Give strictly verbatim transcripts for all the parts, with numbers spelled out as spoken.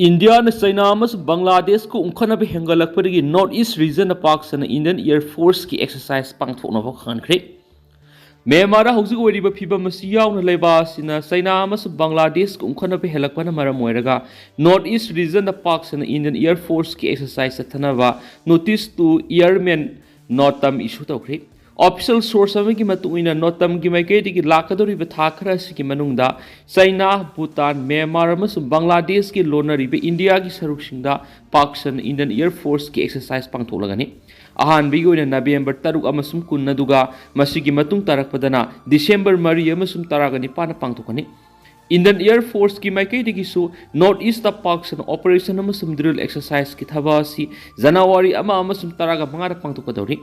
ꯏꯟꯗꯤꯌꯥꯅ ꯆꯩꯅꯥ ꯑꯃꯁꯨꯡ ꯕꯪꯒ꯭ꯂꯥꯗꯦꯁꯀ ꯎꯪꯈꯠꯅꯕ ꯍꯦꯟꯒꯠꯂꯛꯄꯗꯒꯤ North East Regionꯗ ꯄꯥꯛ ꯁꯟꯅ Indian Air Forceꯀꯤ exercise ꯄꯥꯡꯊꯣꯛꯅꯕ ꯈꯪꯍꯟꯈ꯭ꯔꯦ꯫ ꯃ꯭ꯌꯥꯟꯃꯥꯔꯗ ꯍꯧꯖꯤꯛ ꯑꯣꯏꯔꯤꯕ ꯐꯤꯚꯝ ꯑꯁꯤ ꯌꯥꯎꯅ ꯂꯩꯕꯥꯛ ꯑꯁꯤꯅ ꯆꯩꯅꯥ ꯑꯃꯁꯨꯡ ꯕꯪꯒ꯭ꯂꯥꯗꯦꯁꯀ ꯎꯪꯈꯠꯅꯕ ꯍꯦꯜꯂꯛꯄꯅ ꯃꯔꯝ ꯑꯣꯏꯔꯒ North East Regionꯗ ꯄꯥꯛ ꯁꯟꯅ Indian Air Forceꯀꯤ exercise ꯆꯠꯊꯅꯕ notice to Airman NOTAM issue ꯇꯧꯈ꯭ꯔꯦ꯫ Official source ꯑꯃꯒꯤ ꯃꯇꯨꯡ ꯏꯟꯅ NOTAMꯒꯤ ꯃꯥꯏꯀꯩꯗꯒꯤ ꯂꯥꯛꯀꯗꯧꯔꯤꯕ ꯊꯥ ꯈꯔ ꯑꯁꯤꯒꯤ ꯃꯅꯨꯡꯗ ꯆꯩꯅꯥ, ꯚꯨꯇꯥꯟ, ꯃ꯭ꯌꯥꯟꯃꯥꯔ ꯑꯃꯁꯨꯡ ꯕꯪꯒ꯭ꯂꯥꯗꯦꯁꯀꯤ ꯂꯣꯟꯅꯔꯤꯕ ꯏꯟꯗꯤꯌꯥꯒꯤ ꯁꯔꯨꯛꯁꯤꯡꯗ ꯄꯥꯛ ꯁꯟꯅ Indian Air Forceꯀꯤ exercise ꯄꯥꯡꯊꯣꯛꯂꯒꯅꯤ꯫ ꯑꯍꯥꯟꯕꯒꯤ ꯑꯣꯏꯅ November ꯇꯔꯨꯛ ꯑꯃꯁꯨꯡ ꯀꯨꯟ, ꯑꯗꯨꯒ ꯃꯁꯤꯒꯤ ꯃꯇꯨꯡ ꯇꯥꯔꯛꯄꯗꯅ December ꯃꯔꯤ ꯑꯃꯁꯨꯡ ꯇꯔꯥꯒ ꯅꯤꯄꯥꯟꯗ ꯄꯥꯡꯊꯣꯛꯀꯅꯤ꯫ Indian Air Forceꯀꯤ ꯃꯥꯏꯀꯩꯗꯒꯤꯁꯨ North Eastꯇ ꯄꯥꯛ ꯁꯟꯅ operation ꯑꯃꯁꯨꯡ drill exerciseꯀꯤ ꯊꯕꯛ ꯑꯁꯤ January ꯑꯃ ꯑꯃꯁꯨꯡ ꯇꯔꯥꯒ ꯃꯉꯥꯗ ꯄꯥꯡꯊꯣꯛꯀꯗꯧꯔꯤ꯫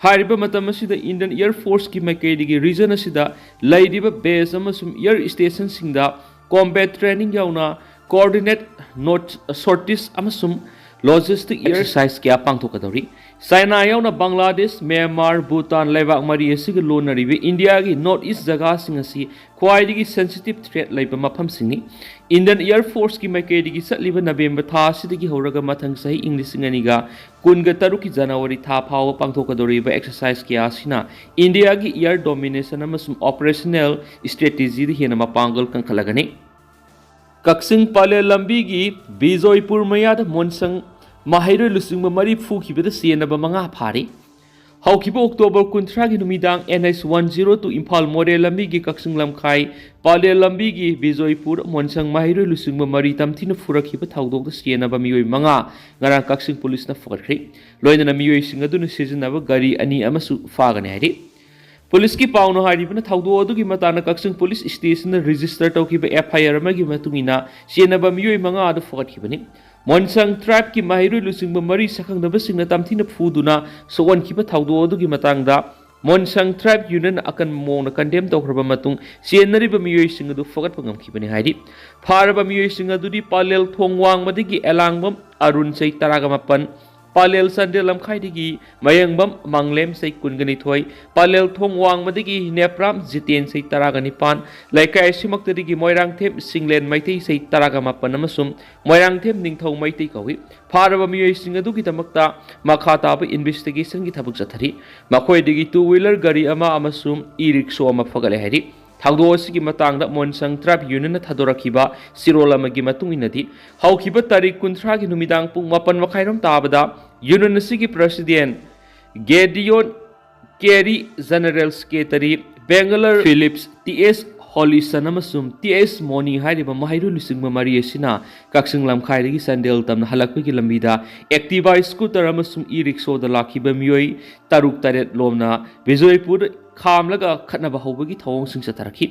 ꯍꯥꯏꯔꯤꯕ ꯃꯇꯝ ꯑꯁꯤꯗ Indian Air Forceꯀꯤ ꯃꯥꯏꯀꯩꯗꯒꯤ region ꯑꯁꯤꯗ ꯂꯩꯔꯤꯕ base ꯑꯃꯁꯨꯡ air stationꯁꯤꯡꯗ combat training ꯌꯥꯎꯅ coordinate note, sorties ꯑꯃꯁꯨꯡ logistic exercise ꯀꯌꯥ ꯄꯥꯡꯊꯣꯛꯀꯗꯧꯔꯤ꯫ ꯆꯥꯏꯅꯥ ꯌꯥꯎꯅ ꯕꯪꯒ꯭ꯂꯥꯗꯦꯁ, ꯃ꯭ꯌꯥꯟꯃꯥꯔ, ꯚꯨꯇꯥꯟ ꯂꯩꯕꯥꯛ ꯃꯔꯤ ꯑꯁꯤꯒ ꯂꯣꯟꯅꯔꯤꯕ ꯏꯟꯗꯤꯌꯥꯒꯤ North East ꯖꯒꯥꯁꯤꯡ ꯑꯁꯤ ꯈ꯭ꯋꯥꯏꯗꯒꯤ sensitive threat ꯂꯩꯕ ꯃꯐꯝꯁꯤꯡꯅꯤ꯫ Indian Air Forceꯀꯤ ꯃꯥꯏꯀꯩꯗꯒꯤ ꯆꯠꯂꯤꯕ November ꯊꯥ ꯑꯁꯤꯗꯒꯤ ꯍꯧꯔꯒ ꯃꯊꯪ ꯆꯍꯤ ꯏꯪ ꯂꯤꯁꯤꯡ ꯑꯅꯤꯒ ꯀꯨꯟꯒ ꯇꯔꯨꯛꯀꯤ January ꯊꯥ ꯐꯥꯎꯕ ꯄꯥꯡꯊꯣꯛꯀꯗꯧꯔꯤꯕ exercise ꯀꯌꯥ ꯑꯁꯤꯅ ꯏꯟꯗꯤꯌꯥꯒꯤ air domination ꯑꯃꯁꯨꯡ operational strategyꯗ ꯍꯦꯟꯅ ꯃꯄꯥꯡꯒꯜ ꯀꯟꯈꯠꯂꯒꯅꯤ꯫ ꯀꯛꯆꯤꯡ ꯄꯂꯦꯜ ꯂꯝꯕꯤꯒꯤ ꯕꯤꯖꯣꯏꯄꯨꯔ ꯃꯌꯥꯗ ꯃꯣꯟꯁꯪ ꯃꯍꯩꯔꯣꯏ ꯂꯨꯆꯤꯡꯕ ꯃꯔꯤ ꯐꯨꯈꯤꯕꯗ ꯆꯦꯟꯅꯕ ꯃꯉꯥ ꯐꯥꯔꯤ꯫ ꯍꯧꯈꯤꯕ October ꯀꯨꯟꯊ꯭ꯔꯥꯒꯤ ꯅꯨꯃꯤꯗꯥꯡ N H one zero two Imphal ꯃꯣꯔꯦ ꯂꯝꯕꯤꯒꯤ ꯀꯛꯆꯤꯡ ꯂꯝꯈꯥꯏ ꯄꯂꯦꯜ ꯂꯝꯕꯤꯒꯤ ꯕꯤꯖꯣꯏꯄꯨꯔ ꯃꯣꯟꯁꯪ ꯃꯍꯩꯔꯣꯏ ꯂꯨꯆꯤꯡꯕ ꯃꯔꯤ ꯇꯝꯊꯤꯅ ꯐꯨꯔꯛꯈꯤꯕ ꯊꯧꯗꯣꯛꯇ ꯆꯦꯟꯅꯕ ꯃꯤꯑꯣꯏ ꯃꯉꯥ ꯉꯔꯥꯡ ꯀꯛꯆꯤꯡ ꯄꯨꯂꯤꯁꯅ ꯐꯒꯠꯈ꯭ꯔꯦ꯫ ꯂꯣꯏꯅꯅ ꯃꯤꯑꯣꯏꯁꯤꯡ ꯑꯗꯨꯅ ꯁꯤꯖꯤꯟꯅꯕ ꯒꯥꯔꯤ ꯑꯅꯤ ꯑꯃꯁꯨ ꯐꯥꯒꯅꯤ ꯍꯥꯏꯔꯤ꯫ ꯄꯨꯂꯤꯁꯀꯤ ꯄꯥꯎꯅ ꯍꯥꯏꯔꯤꯕꯅ, ꯊꯧꯗꯣꯛ ꯑꯗꯨꯒꯤ ꯃꯇꯥꯡꯗ ꯀꯛꯆꯤꯡ ꯄꯨꯂꯤꯁ stationꯗ register ꯇꯧꯈꯤꯕ F I R ꯑꯃꯒꯤ ꯃꯇꯨꯡ ꯏꯟꯅ ꯆꯦꯟꯅꯕ ꯃꯤꯑꯣꯏ ꯃꯉꯥ ꯑꯗꯨ ꯐꯒꯠꯈꯤꯕꯅꯤ꯫ ꯃꯣꯟꯁꯪ tribeꯀꯤ ꯃꯍꯩꯔꯣꯏ ꯂꯨꯆꯤꯡꯕ ꯃꯔꯤ ꯁꯛꯈꯪꯗꯕꯁꯤꯡꯅ ꯇꯝꯊꯤꯅ ꯐꯨꯗꯨꯅ ꯁꯣꯛꯍꯟꯈꯤꯕ ꯊꯧꯗꯣꯛ ꯑꯗꯨꯒꯤ ꯃꯇꯥꯡꯗ ꯃꯣꯟꯁꯪ tribe unionꯅ ꯑꯀꯟꯕ ꯃꯑꯣꯡꯗ condemn ꯇꯧꯈ꯭ꯔꯕ ꯃꯇꯨꯡ ꯆꯦꯟꯅꯔꯤꯕ ꯃꯤꯑꯣꯏꯁꯤꯡ ꯑꯗꯨ ꯐꯒꯠꯄ ꯉꯝꯈꯤꯕꯅꯤ ꯍꯥꯏꯔꯤ꯫ ꯐꯥꯔꯕ ꯃꯤꯑꯣꯏꯁꯤꯡ ꯑꯗꯨꯗꯤ ꯄꯂꯦꯜ ꯊꯣꯡ ꯋꯥꯡꯃꯗꯒꯤ ꯑꯦꯂꯥꯡꯕꯝ ꯑꯔꯨꯟ, ꯆꯍꯤ ꯇꯔꯥꯒ ꯃꯥꯄꯟ, ꯄꯥꯂꯦꯜ ꯆꯥꯟꯗꯦꯜ ꯂꯝꯈꯥꯏꯗꯒꯤ ꯃꯌꯦꯡꯕꯝ ꯃꯪꯂꯦꯝ ꯆꯍꯤ ꯀꯨꯟꯒ ꯅꯤꯊꯣꯏ, ꯄꯥꯂꯦꯜ ꯊꯣꯡ ꯋꯥꯡꯃꯗꯒꯤ ꯅꯦꯄ꯭ꯔꯥꯝ ꯖꯤꯇꯦꯟ ꯆꯍꯤ ꯇꯔꯥꯒ ꯅꯤꯄꯥꯟ, ꯂꯩꯀꯥꯏ ꯑꯁꯤꯃꯛꯇꯗꯒꯤ ꯃꯣꯏꯔꯥꯡꯊꯦꯝ ꯁꯤꯡꯂꯦꯟ ꯃꯩꯇꯩ ꯆꯍꯤ ꯇꯔꯥꯒ ꯃꯥꯄꯟ ꯑꯃꯁꯨꯡ ꯃꯣꯏꯔꯥꯡꯊꯦꯝ ꯅꯤꯡꯊꯧ ꯃꯩꯇꯩ ꯀꯧꯏ꯫ ꯐꯥꯔꯕ ꯃꯤꯑꯣꯏꯁꯤꯡ ꯑꯗꯨꯒꯤꯗꯃꯛꯇ ꯃꯈꯥ ꯇꯥꯕ ꯏꯟꯚꯦꯁꯇꯤꯒꯦꯁꯟꯒꯤ ꯊꯕꯛ ꯆꯠꯊꯔꯤ꯫ ꯃꯈꯣꯏꯗꯒꯤ ꯇꯨ ꯋꯤꯂꯔ ꯒꯥꯔꯤ ꯑꯃ ꯑꯃꯁꯨꯡ ꯏ ꯔꯤꯛꯁꯣ ꯑꯃ ꯐꯒꯠꯂꯦ ꯍꯥꯏꯔꯤ꯫ ꯊꯧꯗꯣꯛ ꯑꯁꯤꯒꯤ ꯃꯇꯥꯡꯗ ꯃꯣꯟꯁꯪ ꯇ꯭ꯔꯥꯏꯕ ꯌꯨꯅꯤꯌꯟꯅ ꯊꯥꯗꯣꯔꯛꯈꯤꯕ ꯆꯦꯔꯣꯜ ꯑꯃꯒꯤ ꯃꯇꯨꯡ ꯏꯟꯅꯗꯤ, ꯍꯧꯈꯤꯕ ꯇꯥꯔꯤꯛ ꯀꯨꯟꯊ꯭ꯔꯥꯒꯤ ꯅꯨꯃꯤꯗꯥꯡ ꯄꯨꯡ ꯃꯥꯄꯟ ꯃꯈꯥꯏꯔꯣꯝ ꯇꯥꯕꯗ ꯌꯨꯅꯤꯌꯟ ꯑꯁꯤꯒꯤ president Gideon Keri, general secretary ꯕꯦꯡꯒꯂꯔ ꯐꯤꯂꯤꯞꯁ, ꯇꯤ ꯑꯦꯁ ꯍꯣꯂꯤꯁꯟ ꯑꯃꯁꯨꯡ ꯇꯤ ꯑꯦꯁ ꯃꯣꯅꯤ ꯍꯥꯏꯔꯤꯕ ꯃꯍꯩꯔꯣꯏ ꯂꯨꯆꯤꯡꯕ ꯃꯔꯤ ꯑꯁꯤꯅ ꯀꯛꯆꯤꯡ ꯂꯝꯈꯥꯏꯗꯒꯤ ꯆꯥꯟꯗꯦꯜ ꯇꯝꯅ ꯍꯜꯂꯛꯄꯒꯤ ꯂꯝꯕꯤꯗ ꯑꯦꯛꯇꯤꯚꯥ ꯁ꯭ꯀꯨꯇꯔ ꯑꯃꯁꯨꯡ ꯏ ꯔꯤꯛꯁꯣꯗ ꯂꯥꯛꯈꯤꯕ ꯃꯤꯑꯣꯏ ꯇꯔꯨꯛ ꯇꯔꯦꯠ ꯂꯣꯝꯅ ꯕꯤꯖꯣꯏꯄꯨꯔ ꯈꯥꯝꯂꯒ ꯈꯠꯅꯕ ꯍꯧꯕꯒꯤ ꯊꯧꯑꯣꯡꯁꯤꯡ ꯆꯠꯊꯔꯛꯈꯤ꯫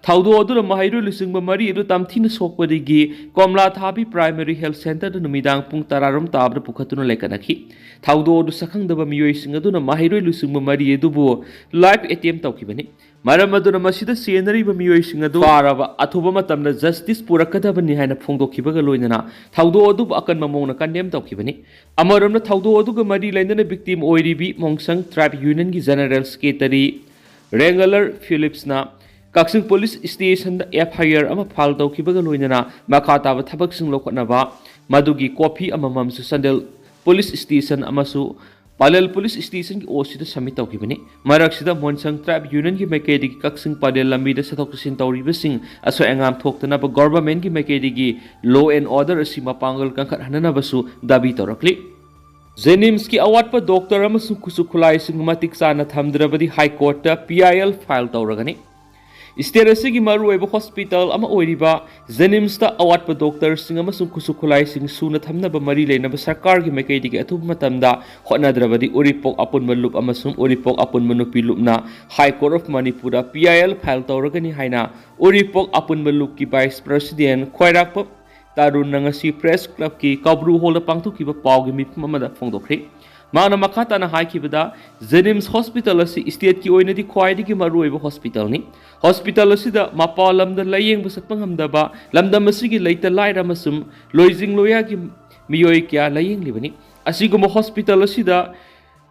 ꯊꯧꯗꯣꯛ ꯑꯗꯨꯅ ꯃꯍꯩꯔꯣꯏ ꯂꯨꯆꯤꯡꯕ ꯃꯔꯤ ꯑꯗꯨ ꯇꯝꯊꯤꯅ ꯁꯣꯛꯄꯗꯒꯤ ꯀꯣꯝꯂꯥ ꯊꯥꯕꯤ ꯄ꯭ꯔꯥꯏꯃꯔꯤ ꯍꯦꯜꯊ ꯁꯦꯟꯇꯔꯗ ꯅꯨꯃꯤꯗꯥꯡ ꯄꯨꯡ ꯇꯔꯥꯔꯣꯝ ꯇꯥꯕꯗ ꯄꯨꯈꯠꯇꯨꯅ ꯂꯩꯈꯠꯅꯈꯤ꯫ ꯊꯧꯗꯣꯛ ꯑꯗꯨ ꯁꯛꯈꯪꯗꯕ ꯃꯤꯑꯣꯏꯁꯤꯡ ꯑꯗꯨꯅ ꯃꯍꯩꯔꯣꯏ ꯂꯨꯆꯤꯡꯕ ꯃꯔꯤ ꯑꯗꯨꯕꯨ ꯂꯥꯏꯐ ꯑꯦꯇꯦꯝ ꯇꯧꯈꯤꯕꯅꯤ꯫ ꯃꯔꯝ ꯑꯗꯨꯅ ꯃꯁꯤꯗ ꯁꯤꯖꯤꯟꯅꯔꯤꯕ ꯃꯤꯑꯣꯏꯁꯤꯡ ꯑꯗꯨ ꯐꯥꯔꯕ ꯑꯊꯨꯕ ꯃꯇꯝꯗ ꯖꯁꯇꯤꯁ ꯄꯨꯔꯛꯀꯗꯕꯅꯤ ꯍꯥꯏꯅ ꯐꯣꯡꯗꯣꯛꯈꯤꯕꯒ ꯂꯣꯏꯅꯅ ꯊꯧꯗꯣꯛ ꯑꯗꯨꯕꯨ ꯑꯀꯟꯕ ꯃꯑꯣꯡꯗ ꯀꯟꯗꯦꯝ ꯇꯧꯈꯤꯕꯅꯤ꯫ ꯑꯃꯔꯣꯝꯗ ꯊꯧꯗꯣꯛ ꯑꯗꯨꯒ ꯃꯔꯤ ꯂꯩꯅꯅ ꯚꯤꯛꯇꯤꯝ ꯑꯣꯏꯔꯤꯕꯤ ꯃꯣꯡꯁꯪ ꯇ꯭ꯔꯥꯏꯕ ꯌꯨꯅꯤꯌꯟꯒꯤ ꯖꯦꯅꯔꯦꯜ ꯁꯦꯀ꯭ꯔꯦꯇꯔꯤ ꯔꯦꯡꯒꯂꯔ ꯐꯤꯂꯤꯞꯁꯅ ꯀꯛꯆꯤꯡ ꯄꯨꯂꯤꯁ ꯁ꯭ꯇꯦꯁꯟꯗ ꯑꯦꯐ ꯑꯥꯏ ꯑꯥꯔ ꯑꯃ ꯐꯥꯏꯜ ꯇꯧꯈꯤꯕꯒ ꯂꯣꯏꯅꯅ ꯃꯈꯥ ꯇꯥꯕ ꯊꯕꯛꯁꯤꯡ ꯂꯧꯈꯠꯅꯕ ꯃꯗꯨꯒꯤ ꯀꯣꯄꯤ ꯑꯃꯃꯝꯁꯨ ꯆꯥꯟꯗꯦꯜ ꯄꯨꯂꯤꯁ ꯁ꯭ꯇꯦꯁꯟ ꯑꯃꯁꯨ ꯄꯥꯂꯦꯜ ꯄꯨꯂꯤꯁ ꯁ꯭ꯇꯦꯁꯟꯒꯤ ꯑꯣ ꯁꯤꯗ ꯁꯕꯃꯤꯠ ꯇꯧꯈꯤꯕꯅꯤ꯫ ꯃꯔꯛꯁꯤꯗ ꯃꯣꯟꯁꯪ ꯇ꯭ꯔꯥꯏꯕ ꯌꯨꯅꯤꯌꯟꯒꯤ ꯃꯥꯏꯀꯩꯗꯒꯤ ꯀꯛꯆꯤꯡ ꯄꯥꯂꯦꯜ ꯂꯝꯕꯤꯗ ꯆꯠꯊꯣꯛ ꯆꯠꯁꯤꯟ ꯇꯧꯔꯤꯕꯁꯤꯡ ꯑꯁꯣꯏ ꯑꯉꯥꯝ ꯊꯣꯛꯇꯅꯕ ꯒꯣꯚꯔꯟꯃꯦꯟꯠꯀꯤ ꯃꯥꯏꯀꯩꯗꯒꯤ ꯂꯣ ꯑꯦꯟ ꯑꯣꯔꯗꯔ ꯑꯁꯤ ꯃꯄꯥꯡꯒꯜ ꯀꯟꯈꯠꯍꯟꯅꯅꯕꯁꯨ ꯗꯥꯕꯤ ꯇꯧꯔꯛꯂꯤ꯫ ꯖꯦꯅꯤꯝꯁꯀꯤ ꯑꯋꯥꯠꯄ ꯗꯣꯛꯇꯔ ꯑꯃꯁꯨꯡ ꯈꯨꯠꯁꯨ ꯈꯨꯠꯂꯥꯏꯁꯤꯡ ꯃꯇꯤꯛ ꯆꯥꯅ ꯊꯝꯗ꯭ꯔꯕꯗꯤ ꯍꯥꯏ ꯀꯣꯔꯠꯇ ꯄꯤ ꯑꯥꯏ ꯑꯦꯜ ꯐꯥꯏꯜ ꯇꯧꯔꯒꯅꯤ꯫ ꯁ꯭ꯇꯦꯠ ꯑꯁꯤꯒꯤ ꯃꯔꯨꯑꯣꯏꯕ ꯍꯣꯁꯄꯤꯇꯥꯜ ꯑꯃ ꯑꯣꯏꯔꯤꯕ ꯖꯦꯅꯤꯝꯁꯇ ꯑꯋꯥꯠꯄ ꯗꯣꯛꯇꯔꯁꯤꯡ ꯑꯃꯁꯨꯡ ꯈꯨꯠꯁꯨ ꯈꯨꯠꯂꯥꯏꯁꯤꯡ ꯁꯨꯅ ꯊꯝꯅꯕ ꯃꯔꯤ ꯂꯩꯅꯕ ꯁꯔꯀꯥꯔꯒꯤ ꯃꯥꯏꯀꯩꯗꯒꯤ ꯑꯊꯨꯕ ꯃꯇꯝꯗ ꯍꯣꯠꯅꯗ꯭ꯔꯕꯗꯤ ꯎꯔꯤꯄꯣꯛ ꯑꯄꯨꯟꯕ ꯂꯨꯞ ꯑꯃꯁꯨꯡ ꯎꯔꯤꯄꯣꯛ ꯑꯄꯨꯟꯕ ꯅꯨꯄꯤ ꯂꯨꯞꯅ ꯍꯥꯏ ꯀꯣꯔꯠ ꯑꯣꯐ ꯃꯅꯤꯄꯨꯔꯗ ꯄꯤ ꯑꯥꯏ ꯑꯦꯜ ꯐꯥꯏꯜ ꯇꯧꯔꯒꯅꯤ ꯍꯥꯏꯅ ꯎꯔꯤꯄꯣꯛ ꯑꯄꯨꯟꯕ ꯂꯨꯞꯀꯤ ꯚꯥꯏꯁ ꯄ꯭ꯔꯁꯤꯗꯦꯟ ꯈ꯭ꯋꯥꯏꯔꯥꯛꯄꯝ ꯇꯥꯔꯨꯟꯅ ꯉꯁꯤ ꯄ꯭ꯔꯦꯁ ꯀ꯭ꯂꯕꯀꯤ ꯀꯧꯕ꯭ꯔꯨ ꯍꯣꯜꯗ ꯄꯥꯡꯊꯣꯛꯈꯤꯕ ꯄꯥꯎꯒꯤ ꯃꯤꯐꯝ ꯑꯃꯗ ꯐꯣꯡꯗꯣꯛꯈ꯭ꯔꯤ꯫ ꯃꯍꯥꯛꯅ ꯃꯈꯥ ꯇꯥꯅ ꯍꯥꯏꯈꯤꯕꯗ, ꯖꯦꯅꯤꯝꯁ ꯍꯣꯁꯄꯤꯇꯥꯜ ꯑꯁꯤ ꯁ꯭ꯇꯦꯠꯀꯤ ꯑꯣꯏꯅꯗꯤ ꯈ꯭ꯋꯥꯏꯗꯒꯤ ꯃꯔꯨꯑꯣꯏꯕ ꯍꯣꯁꯄꯤꯇꯥꯜꯅꯤ꯫ ꯍꯣꯁꯄꯤꯇꯥꯜ ꯑꯁꯤꯗ ꯃꯄꯥꯟ ꯂꯝꯗ ꯂꯥꯌꯦꯡꯕ ꯆꯠꯄ ꯉꯝꯗꯕ ꯂꯝꯗꯝ ꯑꯁꯤꯒꯤ ꯂꯩꯇ ꯂꯥꯏꯔ ꯑꯃꯁꯨꯡ ꯂꯣꯏꯖꯤꯡ ꯂꯣꯌꯥꯒꯤ ꯃꯤꯑꯣꯏ ꯀꯌꯥ ꯂꯥꯌꯦꯡꯂꯤꯕꯅꯤ꯫ ꯑꯁꯤꯒꯨꯝꯕ ꯍꯣꯁꯄꯤꯇꯥꯜ ꯑꯁꯤꯗ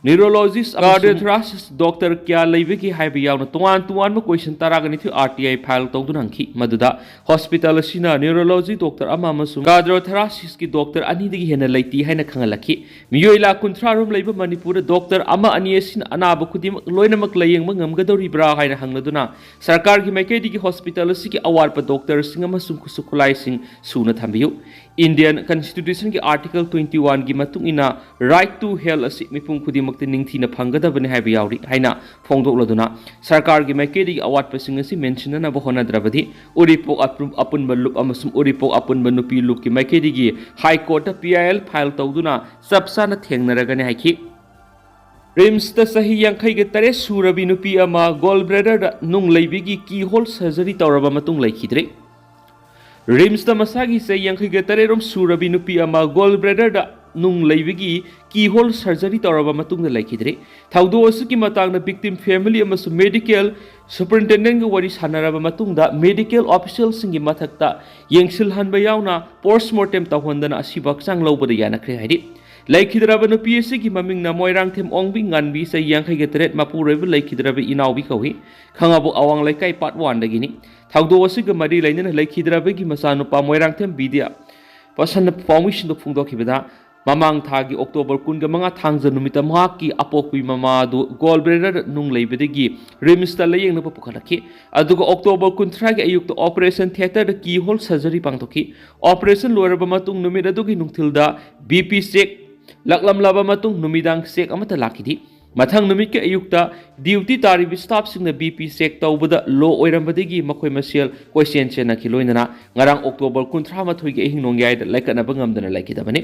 ꯅ꯭ꯌꯨꯔꯣꯂꯣꯖꯤꯁ, ꯀꯥꯔꯗꯤꯑꯣꯊꯣꯔꯥꯁꯤꯁ ꯗꯣꯛꯇꯔ ꯀꯌꯥ ꯂꯩꯕꯒꯦ ꯍꯥꯏꯕ ꯌꯥꯎꯅ ꯇꯣꯉꯥꯟ ꯇꯣꯉꯥꯟꯕ ꯀꯣꯏꯁꯟ ꯇꯔꯥꯒ ꯅꯤꯊꯣꯏ ꯑꯥꯔ ꯇꯤ ꯑꯥꯏ ꯐꯥꯏꯜ ꯇꯧꯗꯨꯅ ꯍꯪꯈꯤ꯫ ꯃꯗꯨꯗ ꯍꯣꯁꯄꯤꯇꯥꯜ ꯑꯁꯤꯅ ꯅ꯭ꯌꯨꯔꯣꯂꯣꯖꯤ ꯗꯣꯛꯇꯔ ꯑꯃ ꯑꯃꯁꯨꯡ ꯀꯥꯔꯗꯤꯑꯣꯊꯣꯔꯥꯁꯤꯁꯀꯤ ꯗꯣꯛꯇꯔ ꯑꯅꯤꯗꯒꯤ ꯍꯦꯟꯅ ꯂꯩꯇꯦ ꯍꯥꯏꯅ ꯈꯪꯍꯜꯂꯛꯈꯤ꯫ ꯃꯤꯑꯣꯏ ꯂꯥꯈ ꯀꯨꯟꯊ꯭ꯔꯥ ꯔꯣꯝ ꯂꯩꯕ ꯃꯅꯤꯄꯨꯔꯗ ꯗꯣꯛꯇꯔ ꯑꯃ ꯑꯅꯤ ꯑꯁꯤꯅ ꯑꯅꯥꯕ ꯈꯨꯗꯤꯡꯃꯛ ꯂꯣꯏꯅꯃꯛ ꯂꯥꯌꯦꯡꯕ ꯉꯝꯒꯗꯧꯔꯤꯕ꯭ꯔꯥ ꯍꯥꯏꯅ ꯍꯪꯂꯗꯨꯅ ꯁꯔꯀꯥꯔꯒꯤ ꯃꯥꯏꯀꯩꯗꯒꯤ ꯍꯣꯁꯄꯤꯇꯥꯜ ꯑꯁꯤꯒꯤ ꯑꯋꯥꯠꯄ ꯗꯣꯛꯇꯔꯁꯤꯡ ꯑꯃꯁꯨꯡ ꯈꯨꯠꯁꯨ ꯈꯨꯠꯂꯥꯏꯁꯤꯡ ꯁꯨꯅ ꯊꯝꯕꯤꯌꯨ꯫ ꯏꯟꯗꯤꯌꯟ ꯀꯟꯁꯇꯤꯇ꯭ꯌꯨꯁꯟꯒꯤ ꯑꯥꯔꯇꯤꯀꯜ ꯇ꯭ꯋꯦꯟꯇꯤ ꯋꯥꯟꯒꯤ ꯃꯇꯨꯡ ꯏꯟꯅ right to health ꯑꯁꯤ ꯃꯤꯄꯨꯝ ꯈꯨꯗꯤꯡꯃꯛꯇ ꯅꯤꯡꯊꯤꯅ ꯐꯪꯒꯗꯕꯅꯤ ꯍꯥꯏꯕ ꯌꯥꯎꯔꯤ ꯍꯥꯏꯅ ꯐꯣꯡꯗꯣꯛꯂꯗꯨꯅ ꯁꯔꯀꯥꯔꯒꯤ ꯃꯥꯏꯀꯩꯗꯒꯤ ꯑꯋꯥꯠꯄꯁꯤꯡ ꯑꯁꯤ ꯃꯦꯟꯁꯤꯟꯅꯅꯕ ꯍꯣꯠꯅꯗ꯭ꯔꯕꯗꯤ ꯎꯔꯤꯄꯣꯛ ꯑꯄꯨ-, ꯑꯄꯨꯟꯕ ꯂꯨꯞ ꯑꯃꯁꯨꯡ ꯎꯔꯤꯄꯣꯛ ꯑꯄꯨꯟꯕ ꯅꯨꯄꯤ ꯂꯨꯞꯀꯤ ꯃꯥꯏꯀꯩꯗꯒꯤ ꯍꯥꯏ ꯀꯣꯔꯠꯇ ꯄꯤ ꯑꯥꯏ ꯑꯦꯜ ꯐꯥꯏꯜ ꯇꯧꯗꯨꯅ ꯆꯞ ꯆꯥꯅ ꯊꯦꯡꯅꯔꯒꯅꯤ ꯍꯥꯏꯈꯤ꯫ ꯔꯤꯝꯁꯇ ꯆꯍꯤ ꯌꯥꯡꯈꯩꯒ ꯇꯔꯦꯠ ꯁꯨꯔꯕꯤ ꯅꯨꯄꯤ ꯑꯃ ꯒꯣꯜ ꯕ꯭ꯂꯦꯗꯔꯗ ꯅꯨꯡ ꯂꯩꯕꯒꯤ ꯀꯤ ꯍꯣꯜ ꯁꯔꯖꯔꯤ ꯇꯧꯔꯕ ꯃꯇꯨꯡ ꯂꯩꯈꯤꯗ꯭ꯔꯦ꯫ ꯔꯤꯝꯁꯇ ꯃꯁꯥꯒꯤ ꯆꯍꯤ ꯌꯥꯡꯈꯩꯒ ꯇꯔꯦꯠ ꯔꯣꯝ ꯁꯨꯔꯕꯤ ꯅꯨꯄꯤ ꯑꯃ ꯒꯣꯜ ꯕ꯭ꯂꯦꯗꯔꯗ ꯅꯨꯡ ꯂꯩꯕꯒꯤ ꯀꯤ ꯍꯣꯜ ꯁꯔꯖꯔꯤ ꯇꯧꯔꯕ ꯃꯇꯨꯡꯗ ꯂꯩꯈꯤꯗ꯭ꯔꯦ꯫ ꯊꯧꯗꯣꯛ ꯑꯁꯤꯒꯤ ꯃꯇꯥꯡꯗ ꯚꯤꯛꯇꯤꯝ ꯐꯦꯃꯤꯂꯤ ꯑꯃꯁꯨꯡ ꯃꯦꯗꯤꯀꯦꯜ ꯁꯨꯄꯔꯤꯟꯇꯦꯟꯗꯦꯟꯒ ꯋꯥꯔꯤ ꯁꯥꯟꯅꯔꯕ ꯃꯇꯨꯡꯗ ꯃꯦꯗꯤꯀꯦꯜ ꯑꯣꯐꯤꯁꯤꯌꯦꯜꯁꯤꯡꯒꯤ ꯃꯊꯛꯇ ꯌꯦꯡꯁꯤꯜꯍꯟꯕ ꯌꯥꯎꯅ ꯄꯣꯁꯃꯣꯔꯇꯦꯝ ꯇꯧꯍꯟꯗꯅ ꯑꯁꯤꯕ ꯍꯛꯆꯥꯡ ꯂꯧꯕꯗ ꯌꯥꯅꯈ꯭ꯔꯦ ꯍꯥꯏꯔꯤ꯫ ꯂꯩꯈꯤꯗ꯭ꯔꯕ ꯅꯨꯄꯤ ꯑꯁꯤꯒꯤ ꯃꯃꯤꯡꯅ ꯃꯣꯏꯔꯥꯡꯊꯦꯝ ꯑꯣꯡꯕꯤ ꯉꯥꯟꯕꯤ, ꯆꯍꯤ ꯌꯥꯡꯈꯩꯒ ꯇꯔꯦꯠ, ꯃꯄꯨꯔꯣꯏꯕ ꯂꯩꯈꯤꯗ꯭ꯔꯕ ꯏꯅꯥꯎꯕꯤ ꯀꯧꯏ꯫ ꯈꯥꯉꯕꯣꯛ ꯑꯋꯥꯡ ꯂꯩꯀꯥꯏ ꯄꯥꯔꯠ ꯋꯥꯟꯗꯒꯤꯅꯤ꯫ ꯊꯧꯗꯣꯛ ꯑꯁꯤꯒ ꯃꯔꯤ ꯂꯩꯅꯅ ꯂꯩꯈꯤꯗ꯭ꯔꯕꯒꯤ ꯃꯆꯥꯅꯨꯄꯥ ꯃꯣꯏꯔꯥꯡꯊꯦꯝ ꯕꯤꯗ꯭ꯌꯥ ꯄꯁꯟꯅ ꯄꯥꯎꯃꯤꯁꯤꯡꯗ ꯐꯣꯡꯗꯣꯛꯈꯤꯕꯗ, ꯃꯃꯥꯡ ꯊꯥꯒꯤ ꯑꯣꯛꯇꯣꯕꯔ ꯀꯨꯟꯒ ꯃꯉꯥ ꯊꯥꯡꯖ ꯅꯨꯃꯤꯠꯇ ꯃꯍꯥꯛꯀꯤ ꯑꯄꯣꯛꯄꯤ ꯃꯃꯥ ꯑꯗꯨ ꯒꯣꯜ ꯕ꯭ꯂꯦꯗꯔ ꯅꯨꯡ ꯂꯩꯕꯗꯒꯤ ꯔꯤꯝꯁꯇ ꯂꯥꯌꯦꯡꯅꯕ ꯄꯨꯈꯠꯂꯛꯈꯤ꯫ ꯑꯗꯨꯒ ꯑꯣꯛꯇꯣꯕꯔ ꯀꯨꯟꯊ꯭ꯔꯥꯒꯤ ꯑꯌꯨꯛꯇ ꯑꯣꯄꯔꯦꯁꯟ ꯊꯤꯌꯦꯇꯔꯗ ꯀꯤ ꯍꯣꯜ ꯁꯔꯖꯔꯤ ꯄꯥꯡꯊꯣꯛꯈꯤ꯫ ꯑꯣꯄꯔꯦꯁꯟ ꯂꯣꯏꯔꯕ ꯃꯇꯨꯡ ꯅꯨꯃꯤꯠ ꯑꯗꯨꯒꯤ ꯅꯨꯡꯊꯤꯜꯗ ꯕꯤ ꯄꯤ ꯆꯦꯛ ꯂꯥꯛꯂꯝꯂꯕ ꯃꯇꯨꯡ ꯅꯨꯃꯤꯗꯥꯡ ꯆꯦꯛ ꯑꯃꯠꯇ ꯂꯥꯛꯈꯤꯗꯦ꯫ ꯃꯊꯪ ꯅꯨꯃꯤꯠꯀꯤ ꯑꯌꯨꯛꯇ ꯗ꯭ꯌꯨꯇꯤ ꯇꯥꯔꯤꯕ ꯁ꯭ꯇꯥꯐꯁꯤꯡꯅ ꯕꯤ ꯄꯤ ꯆꯦꯛ ꯇꯧꯕꯗ ꯂꯣ ꯑꯣꯏꯔꯝꯕꯗꯒꯤ ꯃꯈꯣꯏ ꯃꯁꯦꯜ ꯀꯣꯏꯆꯦꯟ ꯆꯦꯟꯅꯈꯤ꯫ ꯂꯣꯏꯅꯅ ꯉꯔꯥꯡ ꯑꯣꯛꯇꯣꯕꯔ ꯀꯨꯟꯊ꯭ꯔꯥ ꯃꯥꯊꯣꯏꯒꯤ ꯑꯍꯤꯡ ꯅꯣꯡꯌꯥꯏꯗ ꯂꯥꯏꯀꯠꯅꯕ ꯉꯝꯗꯅ ꯂꯩꯈꯤꯗꯕꯅꯤ꯫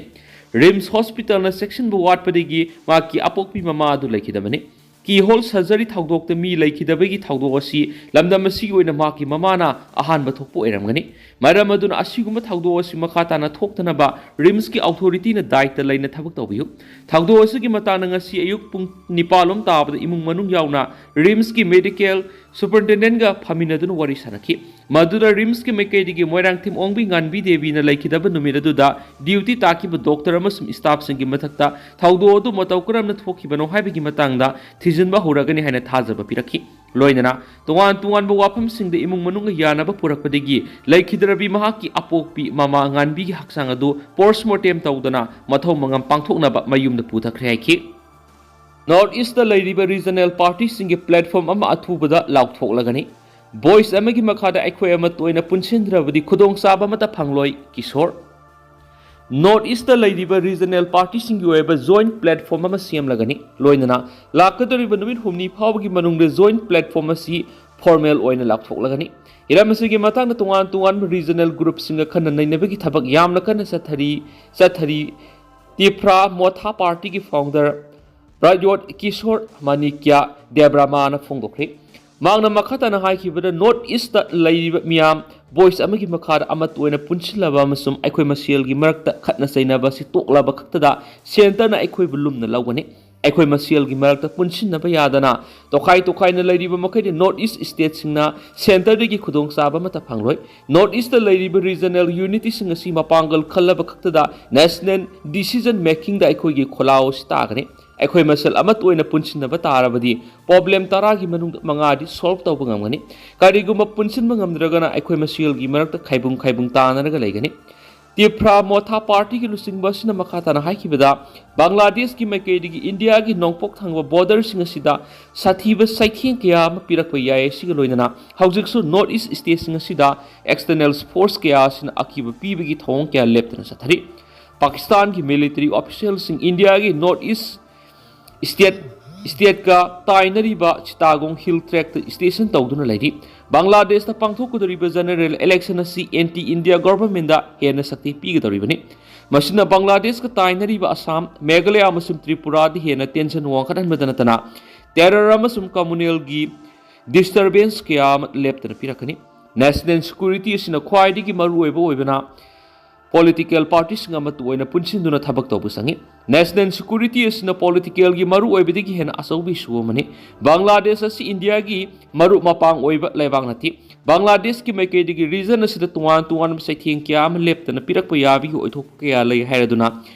ꯔꯤꯝꯁ ꯍꯣꯁꯄꯤꯇꯥꯜꯅ ꯆꯦꯛꯁꯤꯟꯕ ꯋꯥꯠꯄꯗꯒꯤ ꯃꯍꯥꯛꯀꯤ ꯑꯄꯣꯛꯄꯤ ꯃꯃꯥ ꯑꯗꯨ ꯂꯩꯈꯤꯗꯕꯅꯤ꯫ ꯀꯤ ꯍꯣꯜ ꯁꯔꯖꯔꯤ ꯊꯧꯗꯣꯛꯇ ꯃꯤ ꯂꯩꯈꯤꯗꯕꯒꯤ ꯊꯧꯗꯣꯛ ꯑꯁꯤ ꯂꯝꯗꯝ ꯑꯁꯤꯒꯤ ꯑꯣꯏꯅ ꯃꯍꯥꯛꯀꯤ ꯃꯃꯥꯅ ꯑꯍꯥꯟꯕ ꯊꯣꯛꯄ ꯑꯣꯏꯔꯝꯒꯅꯤ꯫ ꯃꯔꯝ ꯑꯗꯨꯅ ꯑꯁꯤꯒꯨꯝꯕ ꯊꯧꯗꯣꯛ ꯑꯁꯤ ꯃꯈꯥ ꯇꯥꯅ ꯊꯣꯛꯇꯅꯕ ꯔꯤꯝꯁꯀꯤ ꯑꯣꯊꯣꯔꯤꯇꯤꯅ ꯗꯥꯏꯇ ꯂꯩꯅ ꯊꯕꯛ ꯇꯧꯕꯤꯌꯨ꯫ ꯊꯧꯗꯣꯛ ꯑꯁꯤꯒꯤ ꯃꯇꯥꯡꯗ ꯉꯁꯤ ꯑꯌꯨꯛ ꯄꯨꯡ ꯅꯤꯄꯥꯜ ꯂꯣꯝ ꯇꯥꯕꯗ ꯏꯃꯨꯡ ꯃꯅꯨꯡ ꯌꯥꯎꯅ ꯔꯤꯝꯁꯀꯤ ꯃꯦꯗꯤꯀꯦꯜ ꯁꯨꯄꯔꯤꯟꯇꯦꯟꯗꯦꯟꯒ ꯐꯝꯃꯤꯟꯅꯗꯨꯅ ꯋꯥꯔꯤ ꯁꯥꯟꯅꯈꯤ꯫ ꯃꯗꯨꯗ ꯔꯤꯝꯁꯀꯤ ꯃꯥꯏꯀꯩꯗꯒꯤ ꯃꯣꯏꯔꯥꯡꯊꯦꯝ ꯑꯣꯡꯕꯤ ꯉꯥꯟꯕꯤ ꯗꯦꯕꯤꯅ ꯂꯩꯈꯤꯗꯕ ꯅꯨꯃꯤꯠ ꯑꯗꯨꯗ ꯗ꯭ꯌꯨꯇꯤ ꯇꯥꯈꯤꯕ ꯗꯣꯛꯇꯔ ꯑꯃꯁꯨꯡ ꯁ꯭ꯇꯥꯐꯁꯤꯡꯒꯤ ꯃꯊꯛꯇ ꯊꯧꯗꯣꯛ ꯑꯗꯨ ꯃꯇꯧ ꯀꯔꯝꯅ ꯊꯣꯛꯈꯤꯕꯅꯣ ꯍꯥꯏꯕꯒꯤ ꯃꯇꯥꯡꯗ ꯊꯤꯖꯤꯟꯕ ꯍꯧꯔꯒꯅꯤ ꯍꯥꯏꯅ ꯊꯥꯖꯕ ꯄꯤꯔꯛꯈꯤ꯫ ꯂꯣꯏꯅꯅ ꯇꯣꯉꯥꯟ ꯇꯣꯉꯥꯟꯕ ꯋꯥꯐꯝꯁꯤꯡꯗ ꯏꯃꯨꯡ ꯃꯅꯨꯡꯒ ꯌꯥꯅꯕ ꯄꯨꯔꯛꯄꯗꯒꯤ ꯂꯩꯈꯤꯗ꯭ꯔꯕꯤ ꯃꯍꯥꯛꯀꯤ ꯑꯄꯣꯛꯄꯤ ꯃꯃꯥ ꯉꯥꯟꯕꯤꯒꯤ ꯍꯛꯆꯥꯡ ꯑꯗꯨ ꯄꯣꯁꯃꯣꯔꯇꯦꯝ ꯇꯧꯗꯅ ꯃꯊꯧ ꯃꯉꯝ ꯄꯥꯡꯊꯣꯛꯅꯕ ꯃꯌꯨꯝꯗ ꯄꯨꯊꯈ꯭ꯔꯦ ꯍꯥꯏꯈꯤ꯫ ꯅꯣꯔꯠ ꯏꯁꯇ ꯂꯩꯔꯤꯕ ꯔꯤꯖꯅꯦꯜ ꯄꯥꯔꯇꯤꯁꯤꯡꯒꯤ ꯄ꯭ꯂꯦꯠꯐꯣꯝ ꯑꯃ ꯑꯊꯨꯕꯗ ꯂꯥꯎꯊꯣꯛꯂꯒꯅꯤ꯫ ꯚꯣꯏꯁ ꯑꯃꯒꯤ ꯃꯈꯥꯗ ꯑꯩꯈꯣꯏ ꯑꯃꯠꯇ ꯑꯣꯏꯅ ꯄꯨꯟꯁꯤꯟꯗ꯭ꯔꯕꯗꯤ ꯈꯨꯗꯣꯡꯆꯥꯕ ꯑꯃꯠꯇ ꯐꯪꯂꯣꯏ, ꯀꯤꯁꯣꯔ꯫ ꯅꯣꯔꯠ ꯏꯁꯇ ꯂꯩꯔꯤꯕ ꯔꯤꯖꯅꯦꯜ ꯄꯥꯔꯇꯤꯁꯤꯡꯒꯤ ꯑꯣꯏꯕ ꯖꯣꯏꯟꯠ ꯄ꯭ꯂꯦꯠꯐꯣꯝ ꯑꯃ ꯁꯦꯝꯂꯒꯅꯤ꯫ ꯂꯣꯏꯅꯅ ꯂꯥꯛꯀꯗꯧꯔꯤꯕ ꯅꯨꯃꯤꯠ ꯍꯨꯝꯅꯤ ꯐꯥꯎꯕꯒꯤ ꯃꯅꯨꯡꯗ ꯖꯣꯏꯟꯠ ꯄ꯭ꯂꯦꯠꯐꯣꯝ ꯑꯁꯤ ꯐꯣꯔꯃꯦꯜ ꯑꯣꯏꯅ ꯂꯥꯎꯊꯣꯛꯂꯒꯅꯤ꯫ ꯍꯤꯔꯝ ꯑꯁꯤꯒꯤ ꯃꯇꯥꯡꯗ ꯇꯣꯉꯥꯟ ꯇꯣꯉꯥꯟꯕ ꯔꯤꯖꯅꯦꯜ ꯒ꯭ꯔꯨꯞꯁꯤꯡꯒ ꯈꯟꯅ ꯅꯩꯅꯕꯒꯤ ꯊꯕꯛ ꯌꯥꯝꯅ ꯀꯟꯅ ꯆꯠꯊꯔꯤ ꯆꯠꯊꯔꯤ꯫ ꯇꯤꯄ꯭ꯔꯥ ꯃꯣꯊꯥ ꯄꯥꯔꯇꯤꯒꯤ ꯐꯥꯎꯟꯗꯔ ꯄ꯭ꯔꯌꯣꯠ ꯀꯤꯁꯣꯔ ꯃꯥꯅꯤꯀ꯭ꯌ ꯗꯦꯕ꯭ꯔꯃꯥꯅ ꯐꯣꯡꯗꯣꯛꯈ꯭ꯔꯦ꯫ ꯃꯍꯥꯛꯅ ꯃꯈꯥ ꯇꯥꯅ ꯍꯥꯏꯈꯤꯕꯗ, ꯅꯣꯔꯠ ꯏꯁꯇ ꯂꯩꯔꯤꯕ ꯃꯤꯌꯥꯝ ꯚꯣꯏꯁ ꯑꯃꯒꯤ ꯃꯈꯥꯗ ꯑꯃꯠꯇ ꯑꯣꯏꯅ ꯄꯨꯟꯁꯤꯜꯂꯕ ꯑꯃꯁꯨꯡ ꯑꯩꯈꯣꯏ ꯃꯁꯦꯜꯒꯤ ꯃꯔꯛꯇ ꯈꯠꯅ ꯆꯩꯅꯕ ꯑꯁꯤ ꯇꯣꯛꯂꯕ ꯈꯛꯇꯗ ꯁꯦꯟꯇꯔꯅ ꯑꯩꯈꯣꯏꯕꯨ ꯂꯨꯝꯅ ꯂꯧꯒꯅꯤ꯫ ꯑꯩꯈꯣꯏ ꯃꯁꯦꯜꯒꯤ ꯃꯔꯛꯇ ꯄꯨꯟꯁꯤꯟꯅꯕ ꯌꯥꯗꯅ ꯇꯣꯈꯥꯏ ꯇꯣꯈꯥꯏꯅ ꯂꯩꯔꯤꯕ ꯃꯈꯩꯗꯤ ꯅꯣꯔꯠ ꯏꯁ ꯁ꯭ꯇꯦꯠꯁꯤꯡꯅ ꯁꯦꯟꯇꯔꯗꯒꯤ ꯈꯨꯗꯣꯡꯆꯥꯕ ꯑꯃꯠꯇ ꯐꯪꯂꯣꯏ꯫ ꯅꯣꯔꯠ ꯏꯁꯇ ꯂꯩꯔꯤꯕ ꯔꯤꯖꯅꯦꯜ ꯌꯨꯅꯤꯇꯤꯁꯤꯡ ꯑꯁꯤ ꯃꯄꯥꯡꯒꯜ ꯀꯜꯂꯕ ꯈꯛꯇꯗ ꯅꯦꯁꯅꯦꯜ ꯗꯤꯁꯤꯖꯟ ꯃꯦꯀꯤꯡꯗ ꯑꯩꯈꯣꯏꯒꯤ ꯈꯣꯜꯂꯥꯎ ꯑꯁꯤ ꯇꯥꯒꯅꯤ꯫ ꯑꯩꯈꯣꯏ ꯃꯁꯦꯜ ꯑꯃꯠꯇ ꯑꯣꯏꯅ ꯄꯨꯟꯁꯤꯟꯅꯕ ꯇꯥꯔꯕꯗꯤ ꯄ꯭ꯔꯣꯕ꯭ꯂꯦꯝ ꯇꯔꯥꯒꯤ ꯃꯅꯨꯡꯗ ꯃꯉꯥꯗꯤ ꯁꯣꯜꯕ ꯇꯧꯕ ꯉꯝꯒꯅꯤ꯫ ꯀꯔꯤꯒꯨꯝꯕ ꯄꯨꯟꯁꯤꯟꯕ ꯉꯝꯗ꯭ꯔꯒꯅ ꯑꯩꯈꯣꯏ ꯃꯁꯦꯜꯒꯤ ꯃꯔꯛꯇ ꯈꯥꯏꯕꯨꯡ ꯈꯥꯏꯕꯨꯡ ꯇꯥꯅꯔꯒ ꯂꯩꯒꯅꯤ꯫ ꯇꯤꯄ꯭ꯔꯥ ꯃꯣꯊꯥ ꯄꯥꯔꯇꯤꯒꯤ ꯂꯨꯆꯤꯡꯕ ꯑꯁꯤꯅ ꯃꯈꯥ ꯇꯥꯅ ꯍꯥꯏꯈꯤꯕꯗ, ꯕꯪꯒ꯭ꯂꯥꯗꯦꯁꯀꯤ ꯃꯥꯏꯀꯩꯗꯒꯤ ꯏꯟꯗꯤꯌꯥꯒꯤ ꯅꯣꯡꯄꯣꯛ ꯊꯪꯕ ꯕꯣꯔꯗꯔꯁꯤꯡ ꯑꯁꯤꯗ ꯁꯥꯊꯤꯕ ꯆꯩꯊꯦꯡ ꯀꯌꯥ ꯑꯃ ꯄꯤꯔꯛꯄ ꯌꯥꯏ꯫ ꯑꯁꯤꯒ ꯂꯣꯏꯅꯅ ꯍꯧꯖꯤꯛꯁꯨ ꯅꯣꯔꯠ ꯏꯁ ꯁ꯭ꯇꯦꯠꯁꯤꯡ ꯑꯁꯤꯗ ꯑꯦꯛꯁꯇꯔꯅꯦꯜ ꯐꯣꯔꯁ ꯀꯌꯥ ꯑꯁꯤꯅ ꯑꯀꯤꯕ ꯄꯤꯕꯒꯤ ꯊꯧꯑꯣꯡ ꯀꯌꯥ ꯂꯦꯞꯇꯅ ꯆꯠꯊꯔꯤ꯫ ꯄꯥꯀꯤꯁꯇꯥꯟꯒꯤ ꯃꯤꯂꯤꯇꯔꯤ ꯑꯣꯐꯤꯁꯤꯌꯦꯜꯁꯤꯡ ꯏꯟꯗꯤꯌꯥꯒꯤ ꯅꯣꯔꯠ ꯏꯁ ꯁ꯭ꯇꯦꯠ, ꯁ꯭ꯇꯦꯠꯀ ꯇꯥꯏꯅꯔꯤꯕ ꯆꯤꯇꯥꯒꯣꯡ ꯍꯤꯜ ꯇ꯭ꯔꯦꯛꯇ ꯁ꯭ꯇꯦꯁꯟ ꯇꯧꯗꯨꯅ ꯂꯩꯔꯤ꯫ ꯕꯪꯒ꯭ꯂꯥꯗꯦꯁꯇ ꯄꯥꯡꯊꯣꯛꯀꯗꯧꯔꯤꯕ ꯖꯦꯅꯔꯦꯜ ꯏꯂꯦꯛꯁꯟ ꯑꯁꯤ ꯑꯦꯟꯇꯤ ꯏꯟꯗꯤꯌꯥ ꯒꯣꯚꯔꯟꯃꯦꯟꯗ ꯍꯦꯟꯅ ꯁꯛꯇꯤ ꯄꯤꯒꯗꯧꯔꯤꯕꯅꯤ꯫ ꯃꯁꯤꯅ ꯕꯪꯒ꯭ꯂꯥꯗꯦꯁꯀ ꯇꯥꯏꯅꯔꯤꯕ ꯑꯁꯥꯝ, ꯃꯦꯘꯥꯂꯌꯥ ꯑꯃꯁꯨꯡ ꯇ꯭ꯔꯤꯄꯨꯔꯥꯗ ꯍꯦꯟꯅ ꯇꯦꯟꯁꯟ ꯋꯥꯡꯈꯠꯍꯟꯕꯗ ꯅꯠꯇꯅ ꯇꯦꯔꯔ ꯑꯃꯁꯨꯡ ꯀꯝꯃꯨꯅꯦꯜꯒꯤ ꯗꯤꯁꯇꯔꯕꯦꯟꯁ ꯀꯌꯥ ꯑꯃ ꯂꯦꯞꯇꯅ ꯄꯤꯔꯛꯀꯅꯤ꯫ ꯅꯦꯁꯅꯦꯜ ꯁꯦꯀ꯭ꯌꯨꯔꯤꯇꯤ ꯑꯁꯤꯅ ꯈ꯭ꯋꯥꯏꯗꯒꯤ ꯃꯔꯨꯑꯣꯏꯕ ꯑꯣꯏꯕꯅ ꯄꯣꯂꯤꯇꯤꯀꯦꯜ ꯄꯥꯔꯇꯤꯁꯤꯡ ꯑꯃꯠꯇ ꯑꯣꯏꯅ ꯄꯨꯟꯁꯤꯟꯗꯨꯅ ꯊꯕꯛ ꯇꯧꯕ ꯆꯪꯏ꯫ ꯅꯦꯁꯅꯦꯜ ꯁꯦꯀ꯭ꯌꯨꯔꯤꯇꯤ ꯑꯁꯤꯅ ꯄꯣꯂꯤꯇꯤꯀꯦꯜꯒꯤ ꯃꯔꯨꯑꯣꯏꯕꯗꯒꯤ ꯍꯦꯟꯅ ꯑꯆꯧꯕ ꯏꯁꯨ ꯑꯃꯅꯤ꯫ ꯕꯪꯒ꯭ꯂꯥꯗꯦꯁ ꯑꯁꯤ ꯏꯟꯗꯤꯌꯥꯒꯤ ꯃꯔꯨꯞ ꯃꯄꯥꯡ ꯑꯣꯏꯕ ꯂꯩꯕꯥꯛ ꯅꯠꯇꯦ꯫ ꯕꯪꯒ꯭ꯂꯥꯗꯦꯁꯀꯤ ꯃꯥꯏꯀꯩꯗꯒꯤ ꯔꯤꯖꯟ ꯑꯁꯤꯗ ꯇꯣꯉꯥꯟ ꯇꯣꯉꯥꯟꯕ ꯆꯩꯊꯦꯡ ꯀꯌꯥ ꯑꯃ ꯂꯦꯞꯇꯅ ꯄꯤꯔꯛꯄ ꯌꯥꯕꯒꯤ ꯑꯣꯏꯊꯣꯛꯄ ꯀꯌꯥ ꯂꯩ ꯍꯥꯏꯔꯗꯨꯅ,